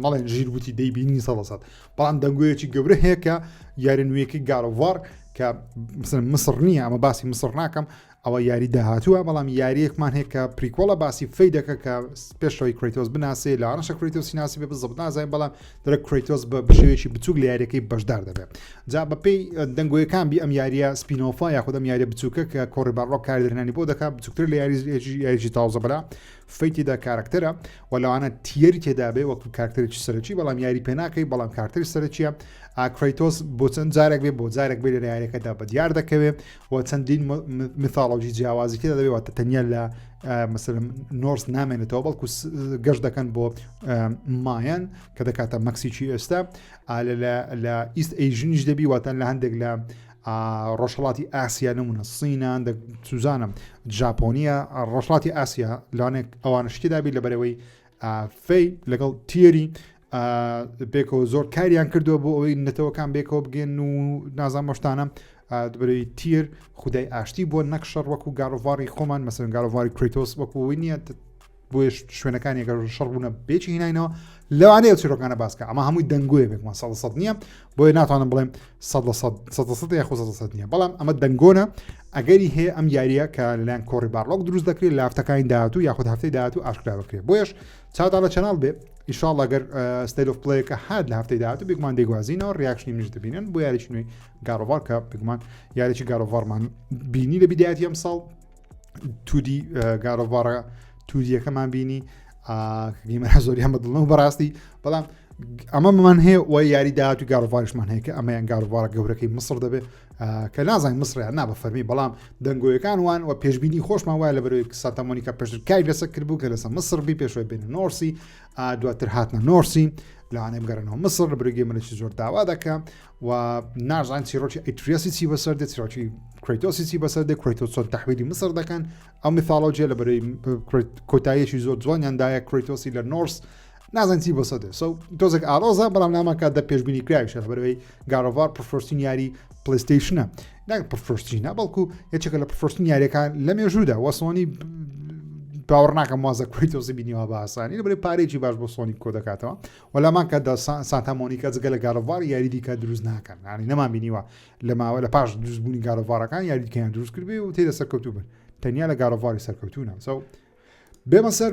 مەڵێن ژیر وتی دەیبینی سە سەد بەڵام دەنگۆیەکی گەورە هەیە کە یاری نوێیەکەی God of War کە مسڕ نییە ئەمە باسی مسڕ ناکەم ئەوە یاری داهاتووە بەڵام یاریەکمان هەیە کە prequel ە باسی فەی دەکە کە پێشەوەی کرەیتۆس بناسێ لەوانەشە کرەیتۆسی ناسی بێ بزبط نازانین بەڵام دەرە کرەیتۆس بە بشێوەیەکی بچووک لە یاریەکەی بەشدار دەبێت جا بەپێی دەنگۆیەکان بی ئەم یاریە spin-off ە یاخود ئەم یاریە بچووکە کە کۆری باڕۆک کاری دەرهێنانی بۆ دەکات بچووکتر لە یاری یاریی تازە بەلا فەی تێدا کارکتەرە و لەوانە تیەری تێدا بێ وەکو کارکتەرێکی سەرەکی بەڵام یاری پێناکەی بەڵام کارکتەری سەرەکیە ئاکرەیتۆس بۆ چەند جارێک بێ بۆ جارێک بێ لە یاریەکەدا بە دیار دەکەوێت و چەندین mythology جیاوازی تێدا دەبێت واتە تەنیا لە مەسەلەن نۆرس نامێنێتەوە بەڵکو گەشت دەکەن بۆ مایەن کە دەکاتە مەکسیکی ئێستا لە East Asian یش دەبی واتە لە هەندێک لە ڕۆژهڵاتی ئاسیا نمونە سینان سوزانم ژاپۆنیە ڕۆژهڵاتی ئاسیا لانێک ئەوانە شتی دابی لە بەرەوەی فەی لەگەڵ تیەری پێکەوە زۆر کاریان کردووە بۆ ئەوەی نەتەوەکان بێکەوە بگەن و نازان مەشتانە دەبەرەوەی تیر خودای ئاشتی بۆ نەک شەڕ وەکو God of War ی خۆمان مەسەن God of War ی کرەیتۆس وەکو نییە بۆیە شوێنەکانی گەر شەڕ بوونە بێکی هیناینەوە لەوانەیە چیرۆکانە باسکە ئەمە هەمووی دەنگۆیە بێکمان سە سەد نییە بۆیە ناتوانم بڵێم سە سە یاخۆ سە نییە بەڵام ئەمە دەنگۆنە ئەگەری هەیە ئەم یاریە کە لەلایەن کۆری بارلۆک دروست دەکرێت لە هەفتەکانی داهاتوو یاخود هەفتەی داهاتوو ئاشکرا بکرێت بۆیەش چاوتان لە channel بێ ئیشاڵ ئەگەر State of Play ەکە هات لە هەفتەی داهاتوو بێگومان دەیگوازینەوە reaction ی منیش دەبینن بۆ یاریی نوێی God of War کە بێگومان یاریی God of War مان بینی لە بیدایەتی ئەم ساڵ 2D God of War ە 2D یەکەمان بینی gamer ە زۆریان بەدڵنەوە بەڕاستی بەڵام ئەمەمان هەیە و یاری داهات و God of War یشمان هەیە کە ئەمەیان God of War ە گەورەکەی مسر دەبێت کە نازانین مسریان نا بە فەرمی بەڵام دەنگۆیەکان وان و پێشبینی خۆشمان وایە لە بەرەوەی سانتا مۆنیکا پێشتر کاری لەسەر کردبوو کە لەسەر مسر بی پێشوەی بێنە نۆرسی دواتر هاتنە نۆرسی لەوانەیە بگەڕێنەوە مسر لە بەرەوەی gamer ێکی زۆر داوا دەکە و نازان چیرۆکی ئەتریاسی چی بەسەر دێت چیرۆکی کرەیتۆسی چی بەسەر دێت کرەیتۆس چۆن تەحویلی مسر دەکەن ئەو mythology یە لە بەرەی کۆتاییەکی زۆر جوانیان دایە کرەیتۆسی لە نۆرس نازان چی بەسە دێ so تۆزێک ئارۆزە بەڵام لامان کات دە پێشبینی کراویشە لەبەرەوەی God of War پرفۆرسین یاری PlayStation ە ناک پرفۆرسینە بەڵکو یەکێکە لە پرفۆرسین یاریەکان لە مێژوودا وە سۆنی باوەڕ ناکەم وازە کرەیتۆسی بینیوە بە ئاسانی لەبەرەی پارێکی باش بۆ سۆنی کۆ دەکاتەوە وەلامان کاتدا سانتا مۆنیکا جگە لە God of War یاری دیکە دروست ناکەن ینی نەمان بینیوە لە ماوە لە پاش دروستبوونی God of War ەکان یاری دیکەیان دروست کردبێ و تێدا سەرکەوتوو بن تەنیا لە God of War ی سەرکەوتوونە so بێمە سەر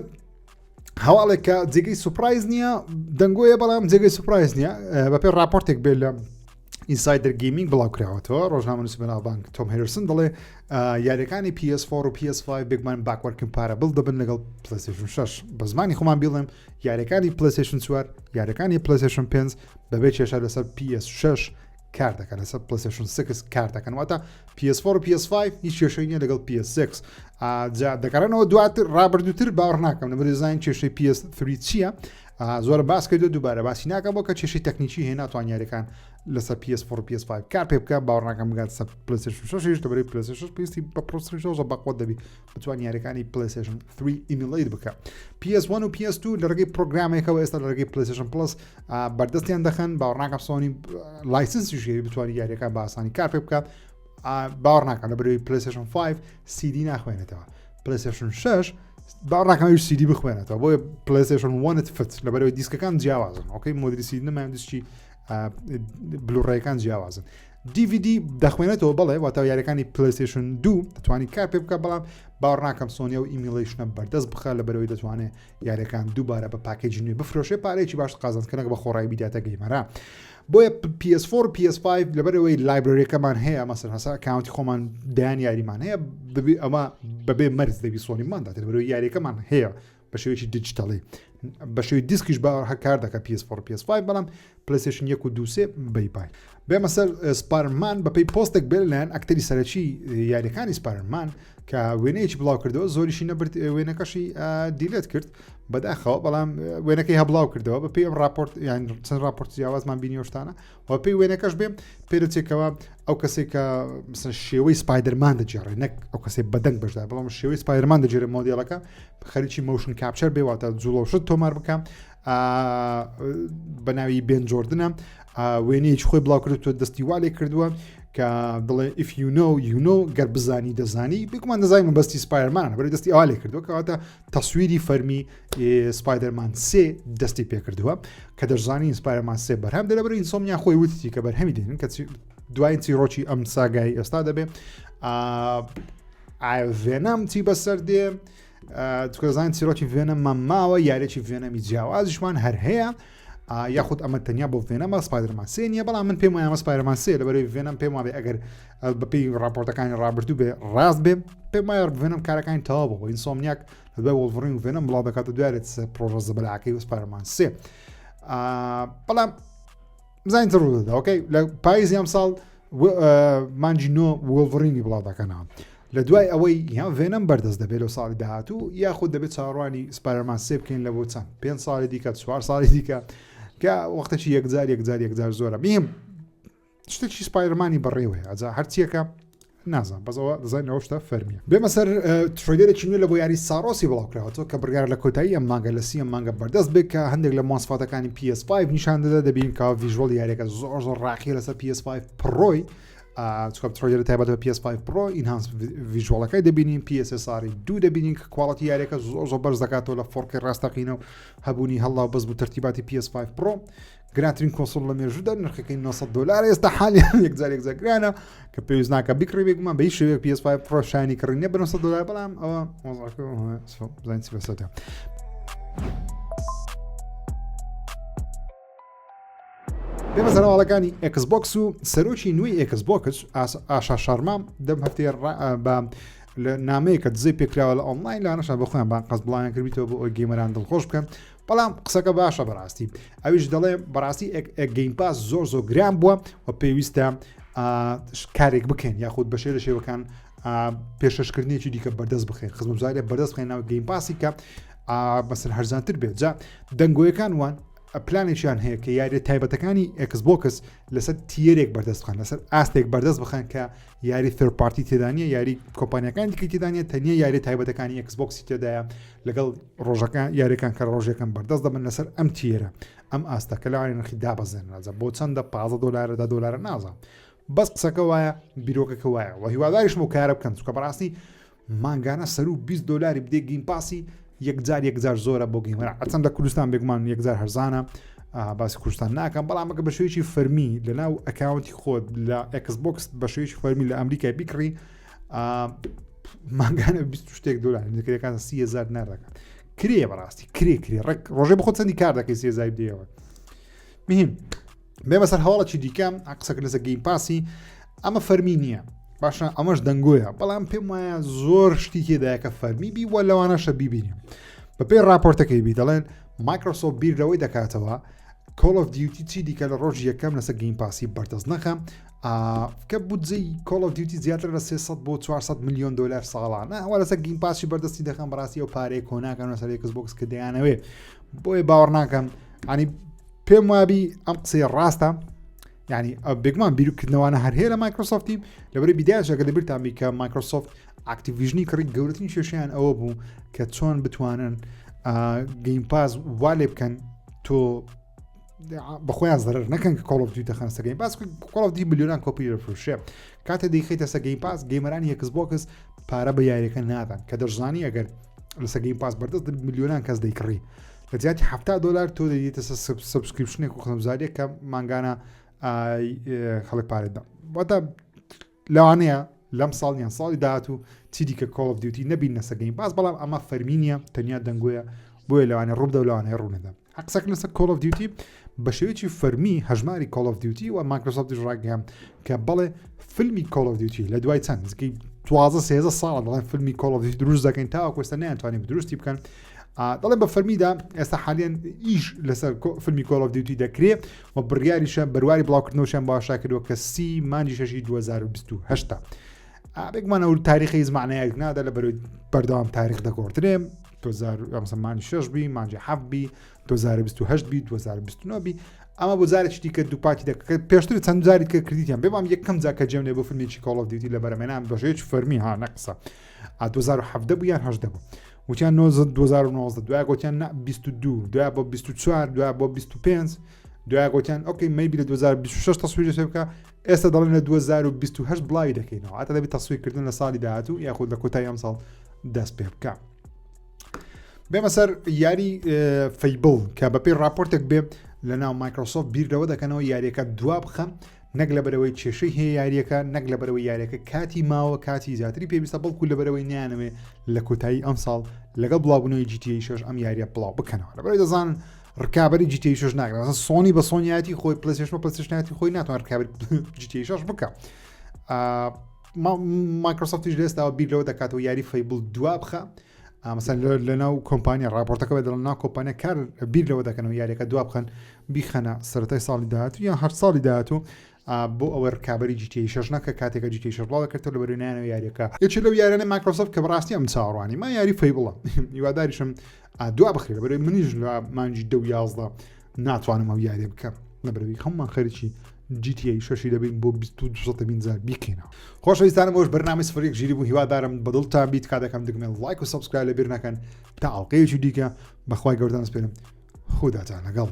هەواڵێک کە جێگەی surprise نییە دەنگۆیە بەڵام جێگەی surprise نییە بەپێ راپۆرتێک بێت لە Insider Gaming بڵاو کراوەتەوە ڕۆژنامەنووسی بەناوبانگ تۆم هێرسن دەڵێ یاریەکانی PS4 و PS5 بێگومان backward compatible دەبن لەگەڵ PlayStation 6 بە زمانی خۆمان بیڵێم یاریەکانی PlayStation 4 یاریەکانی PlayStation 5 بەبێ کێشە لەسەر PS6 کار دەکەن لەسەر PlayStation 6 کار دەکەن واتە PS4 و PS5 هیچ کێشەی نییە لەگەڵ PS6 جا دەگەڕێنەوە دواتر ڕابردووتر باوەڕ ناکەم لەبەر زانین کێشەی PS3 چییە زۆر باس کردو دووبارە باسی ناکەم بۆ کە کێشەی تەکنیکی هەیە ناتوان یاریەکان لەسەر PS4 و PS5 کار پێ بکە باوەڕ ناکەم بگات سەر PlayStation 6 لەبەری PlayStation 6 پێویستی بە processor ی زۆر بەقوەت دەبی بتوان یاریەکانی PlayStation 3 emulate بکە PS1 و PS2 لە ڕێگەی پرۆگرامێکەوە ئێستا لە ڕێگەی PlayStation Plus بەردەستیان دەخەن باوەڕ ناکەم سۆنی license یش بتوانانی یاریەکان بە ئاسانی کار پێ بکات باوەڕ ناکەم لە بەرەوەی PlayStation 5 CD ناخوێنێتەوە PlayStation 6 باوەڕ ناکەم ئەویش CD بخوێنێتەوە بۆیە PlayStation 1 فت لە بەرەوەی دیسکەکان جیاوازن okay مۆدری CD نەمان دیسکی Blu-ray ەکان جیاوازن DVD دەخوێنێتەوە بەڵێ واتە یاریەکانی PlayStation 2 دەتوانانی کار پێ بکە بەڵام باوەڕ ناکەم سۆنیە و emulation ە بەردەست بخە لە بەرەوەی دەتوانێت یاریەکان دووبارە بە package ی نوێ بفرۆشێ پارەیەکی باش قازانج کەنەک بە خۆڕایی بیداتە gamer ە بۆیە PS4 PS5 لەبەرەوەی library ەکەمان هەیە مەسەر هەسا account ی خۆمان دایان یاریمان هەیە دەبی ئەمە بەبێ مەرز دەبی سۆنیمان داتێت لەبەرەوەی یاریەکەمان هەیە بە شێوەیەکی دیجیتالی بە شێوەی دیسکیش بە هەر کار دەکە PS4 PS5 بەڵام PlayStation 1 و 2 سێ bye bye. بێمە سەر سپایدەرمان بەپێی پۆستێک بێ لەلایەن ئەکتەری سەرەکی یاریەکانی سپایدەرمان کە وێنەیەکی بڵاو کردەوە زۆریشی نەبرد وێنەکەشی delete کرد بەداخەوە بەڵام وێنەکەی هەبڵاو کردەوە بە پێی ئەم راپۆرت یان چەند راپۆرت جیاوازمان بینیۆشتانە و پێی وێنەکەش بێ پێدەچێتەوە ئەو کەسێک کە مثلا شێوەی سپایدەرمان دەگێڕێ نەک ئەو کەسێک بەدەنگ بەشدار بەڵام شێوەی سپایدەرمان دەگێرێ مۆدێلەکە خەریکی motion capture بێ واتە جوڵەوشت تۆمار بکە بە ناوی بێن جۆردنە وێنەیەکی خۆی بڵاو کردو دەستی وا لێ کردووە کە دڵێ if you know you know گەر بزانی دەزانی بێکمان دەزانین مەبەستی سپایدەرمان بەری دەستی ئەوا لێ کردووە کەواتە تەسویری فەرمی سپایدەرمان سێ دەستی پێکردووە کە دەشزانین سپایدەرمان سێ بەرهەم دەلە بەر ئینسۆمنیا خۆی وتی کە بەرهەمی دێنن کە دوایین چیرۆکی ئەم ساگای ئێستا دەبێ ئایا ڤێنەم چی بەسەر دێ چکەزان چیرۆکی ڤێنەممان ماوە یاریی ڤێنەمی جیاوازیشمان هەر هەیە یاخود ئەمە تەنیا بۆ ڤێنەمە سپایدەرمان سێ نییە بەڵام من پێم وایە سپایدەرمان سێ لەبەرەوەی ڤێنەم پێم وابێ ئەگەر بەپێی راپۆرتەکانی ڕابردوو بێ ڕاست بێ پێم وایە ڤێنەم کارەکانی تەواو بوو ئینسۆمنیاک لەدوای وۆڵڤرین و ڤێنەم بڵاو دەکاتە دوارێت پرۆژە زەبەلاکەی و سپایدەرمان سێ بەڵام بزانین چ ڕوودەدا okay لە پاییزی ئەم ساڵ مانجی نۆ وۆڵڤرینی بڵاو دەکەنەوە لە دوای ئەوەی یان ڤێنەم بەردەست دەبێت لەو ساڵی داهاتوو یاخود دەبێت چاوەڕوانی سپایدەرمان سێ بکەین لە بۆ چەند پێ ساڵی دیکە چوار ساڵی دیکە کە وەختێکی یەکجار یەکجار یەکجار زۆرە بیم شتێکی سپایدەرمانی بەڕێوەیە ئەجا هەرچیەکە نازان بەس ئەوە دەزانین ئەو شتە فەرمیە بێمە سەر trailer ێکی نوێ لە بۆ یاری سارۆسی بڵاوکراوەتەوە کە بڕیار لە کۆتایی ئەم مانگە لە سی ئەم مانگە بەردەست بێت کە هەندێک لە مواسفاتەکانی PS5 نیشان دەدا دەبین کە visual یاریەکە زۆر زۆر ڕاقیە لەسەر PS5 Pro ی چکە trailer تایبەت بە PS5 Pro enhanced visual ەکەی دەبینین PSSR دوو دەبینین کە quality یاریەکە زۆر زۆر بەرز دەکاتەوە لە 4K ڕاستەقینە و هەبوونی هەڵا و بەز و تەرتیباتی PS5 Pro گرانترین console لە مێژوودا نرخەکەی 900 دلار ئێستا حالیان یەکجار یەکجار گرانە کە پێویست ناکە بیکڕی بێگومان بە هیچ شێوەیەک PS5 Pro شانی کڕین نیە بە 900 دلار بەڵام ئەوە وەزعەکە بزانین چی بەسەر بێمە سەر هەواڵەکانی ئێکس بۆکس و سەرۆکی نوێی ئێکس بۆکس ئاشا شارما دەم هەفتەیە بە لە نامەیە کە دزەی پێکراوە لە ئۆنلاین لانەشان بە خۆیان بان قەست بڵاویان کردیتەوە بۆ ئەوەی gamer ان دڵخۆش بکەن بەڵام قسەکە باشە بەڕاستی ئەویش دەڵێ بەڕاستی Game Pass زۆر زۆر گران بووە و پێویستە کارێک بکەین یاخود بەشێ لە شێوەکان پێشەشکردنێکی دیکە بەردەست بخێن خزمەتگوزاریە بەردەست بخێن ناو Game Pass ی کە بەسەر هەرزانتر بێت جا دەنگۆیەکان وان پلانێکیان هەیە کە یاریە تایبەتەکانی Xbox لەسەر tier ێک بەردەست بخەن لەسەر ئاستێک بەردەست بخەن کە یاری third party تێدانە یاری کۆمپانیەکان دیکە تێدانە تەنیا یاری تایبەتەکانی Xbox ی تێدایە لەگەڵ ڕۆژەکان یاریەکان کە ڕۆژەکەم بەردەست دەبن لەسەر ئەم tier ە ئەم ئاستە کە لەوانەیە نرخی دابەزێنرازە بۆ چەندە 15 دلارە دە دلارە نازانم بەس قسەکە وایە بیرۆکەکە وایە و هیواداریشم و کارە بکەن چونکە بەڕاستی مانگانە سەرو 20 دلاری بدێ Game Pass ی یەکجار یەکجار زۆرە بۆ gamer ئەچەند لە کوردستان بێگومان یەکجار هەرزانە باسی کوردستان ناکەم بەڵام ئەگە بە شێوەیەکی فەرمی لە ناو account ی خۆت لە Xbox بە شێوەیەکی فەرمی لە ئەمریکای بیکڕی مانگانە 20 شتێک دلار نزیکەکان 30000 دینار دەکات کرێ بەڕاستی کرێ کرێ ڕێک ڕۆژێ بخۆ چەندی کار دەکەی سێزای بدەیەوە مهم بێمە سەر هەواڵێکی دیکە قسەکە لەسەر Game Pass ی ئەمە فەرمی نییە باشە ئەمەش دەنگۆیە بەڵام پێم وایە زۆر شتی تێدایە کە فەرمی بی وە لەوانەشە بیبینی بەپێی راپۆرتەکەی بی دەڵێن Microsoft بیر لەوەی دەکاتەوە Call of Duty چی دیکە لە ڕۆژ یەکەم لەسەر Game Pass ی بەردەست نەخە کە بودجەی Call of Duty زیاتر لە 300 بۆ 400 میلیۆن دلار ساڵانە ئەوە لەسەر Game Pass ی بەردەستی دەخەن بەڕاستی ئەو پارەیە کۆناکەن لەسەر Xbox کە دەیانەوێ بۆیە باوەڕ ناکەم ینی پێم وابی ئەم قسەی ڕاستە ینی بێگومان بیرکردنەوەە هەر هەیە لە Microsoft ی لەبەری بیدایشەکە لەبیرتان بی کە Microsoft Activision ی کڕی گەورەترین کێشیان ئەوە بوو کە چۆن بتوانن Game Pass وا لێ بکەن تۆ بەخۆیان زەرەر نەکەن کە Call of Duty دەخەن سەر Game Pass Call of Duty ملیۆنان کۆپی دەفرۆشێ کاتێ دەیخیتە سەر Game Pass gamer انی Xbox پارە بە یاریەکە نادەن کە دەشزانی ئەگەر لەسەر Game Pass بەردەست ملیۆنان کەس دەیکڕی لە جیاتی 70 دلار تۆ دەیتە subscription ێک و خزمەتگوزاریەک کە مانگانە خەڵک پارێدا واتە لەوانەیە لەم ساڵ یان ساڵی داهاتوو چی دیکە Call of Duty نەبین لەسەر Game Pass بەڵام ئەمە فەرمی نییە تەنیا دەنگۆیە بۆیە لەوانەیە ڕووبدە و لەوانەیە ڕوونەدا قسەکردن لەسەر Call of Duty بە شێوەیەکی فەرمی هەژماری Call of Duty و Microsoft یش ڕاگەیان کە بەڵێ فیلمی Call of Duty لە دوای چەند نزیکەی 12 13 ساڵ دەڵێن فیلمی Call of Duty دروست دەکەین تاوەکو ئێستا نەیانتوانی دروستی بکەن دەڵێن بە فەرمیدا ئێستا حالیان ئیش لەسەر فیلمی Call of Duty دەکرێ و بڕیاریشە بەرواری بڵاوکردنەوەشیان باشا کردووە کە سی مانگی شەشی 2028 بێگومان ئەو تاریخی هیچ معنایەک نادا لە بەرەوەی بەردەوام تاریخ دەگۆڕدرێ 2000 مانگی شەش بی مانگی حەفت بی 2028 بی 2029 بی ئەمە بۆ جارێکی دیکە دووپاتی دەکە پێشتر چەند جاری کە کردیان بێمام یەکەم جا کە جێم لێ بۆ فیلمێکی Call of Duty لە بەرەمێنان بە شێوەیەکی فەرمی ها نەقسە 2017 بوو یان 18 بوو وتیان 2019 دوای گوتیان نا 22 دوای بۆ 24 دوای بۆ 25 دوای گوتیان okay maybe لە 2026 تەسویر پێ بکە ئێستا دەڵێن لە 2028 بڵاوی دەکەینەوە ئەتا دەبێت تەسویرکردن لە ساڵی داهاتوو یاخود لە کۆتایی ئەم ساڵ دەست پێ بکە بێمە سەر یاری Fable کە بەپێی راپۆرتێک بێ لە ناو Microsoft بیر لەوە دەکەنەوە یاریەکە دوا بخەم نەک لەبەرەوەی کێشەی هەیە یاریەکە نەک لەبەرەوەی یاریەکە کاتی ماوە کاتی زیاتری پێویستە بەڵکو لەبەرەوەی نیانەوێ لە کۆتایی ئەم ساڵ لەگەڵ بڵاوبوونەوەی GTA 6 ئەم یاریە بڵاو بکەنەوە لەبەرەوەی دەزانن ڕکابی GTA 6 ناکرێت سۆنی بە سۆنیاتی خۆی PlayStation بە PlayStation اتی خۆی ناتوان ڕکابی GTA 6 بکە Microsoft یش لێستاوە بیر لەوە دەکاتەوە یاری Fable دوا بخە مەسەن لە ناو کۆمپانیا راپۆرتەکە بە دڵ ناو کۆمپانیا کار بیر لەوە دەکەنەوە یاریەکە دوا بخەن بیخەنە سەرەتای ساڵی داهاتوو یان هەر ساڵی داهاتوو بۆ ئەوەی ڕکابی GTA 6 نەکە کاتێکە GTA 6 بڵاو دەکرێتەوە لە بەرەوەی یاریەکە یەکێ لەو یاریانە Microsoft کە بەڕاستی ئەم چاوەڕوانی ما یاری Fable ە هیواداریشم دوا بخرێت لەبەرەوەی منیش لە مانگی دە و 11 ناتوانم ئەو یاریە بکەم لەبەرەوەی هەمومان خەریکی GTA شەشی دەبین بۆ 22 جار بیکەینەوە. خۆشەویستانم ئەوش بەرنامەی سفر یەک ژیری بوو هیوادارم بەدڵتان بیت تکا دەکەم دگمێ لایک و subscribe لەبیر نەکەن تا ئەڵقەیەکی دیکە بەخوای گەورەتان سپێرم خوداتان لەگەڵ.